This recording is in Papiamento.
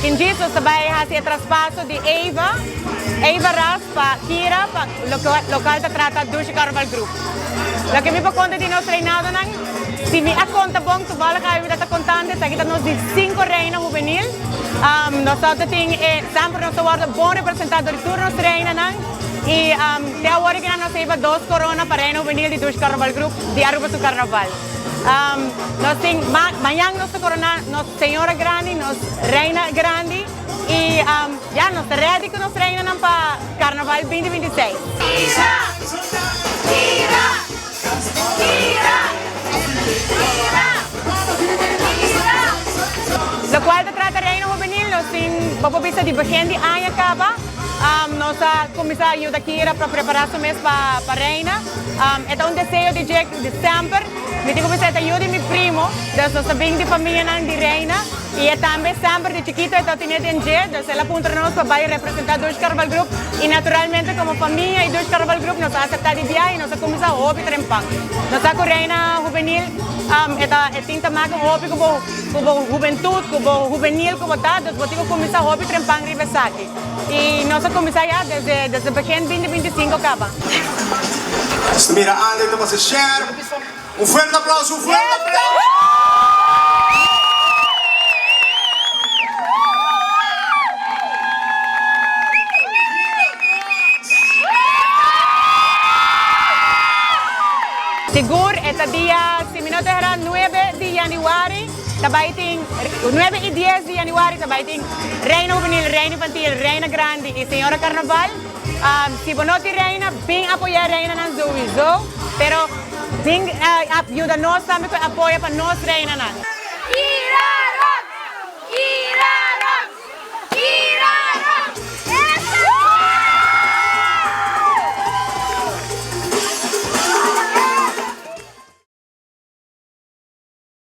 Aki djis nos ta bai hasi e traspaso di Eva, Eva Ras pa Kira pa locual ta trata Dushi Carnaval Group. Loke mi por conta di nos reinadonan, si mi a conta bon toevallig awe mi ta ta contando esaki ta nos di cinco reina hubenil. Nos ta tin e semper nos ta wordo bon representa dor di tur nos reinanan y te awor aki nan nos a hiba dos corona pa reina hubenil di Dushi Carnaval Group di Aruba su Carnaval. Nos tin mañan nos ta corona nos señora grandi, nos reina grandi y ya nos ta ready cu nos reinanan pa Carnaval 2026. Kira! Kira! Kira! Kira! Kira! Locual ta trata Reina Hubenil nos tin bo por bisa di begin di aña caba nos a cuminsa yuda Kira pa prepara su mes pa Reina. E ta un deseo di dje di semper. Mi tin ku bisa e ta yu di mi primo, dus nos ta bin di famianan di Reina i e tambe semper di chikito e ta tine den dje, dus el a puntra nos pa bai representa Dush Carnaval Group i naturalmente komo famia i Dush Carnaval Group nos a asepta di biaha i nos a kuminsá hopi trempan. Nos sa ku Reina Hubenil e ta e tin ta make hopi ku bo ku bo hubentut, ku bo hubenil ku bo ta, dus bo tin ku kuminsá hopi trempan riba esaki. I nos a kuminsá ya desde desde begin binti 25 kaba. Nos ta mira Ale ta pasa share. Un fuerte aplauso, un fuerte aplauso! Sigur e ta dia, si mi no ta erá, nuebe di yanüari ta bai tin, nuebe i dies di yanüari ta bai tin Reina Hubenil, Reina Infantil, Reina Grandi i Señora Carnaval. Si bo no tin reina, bin apoyá e reinanan souiso, pero bin yuda nos tambe ku e apoyo pa nos reinanan. Kira!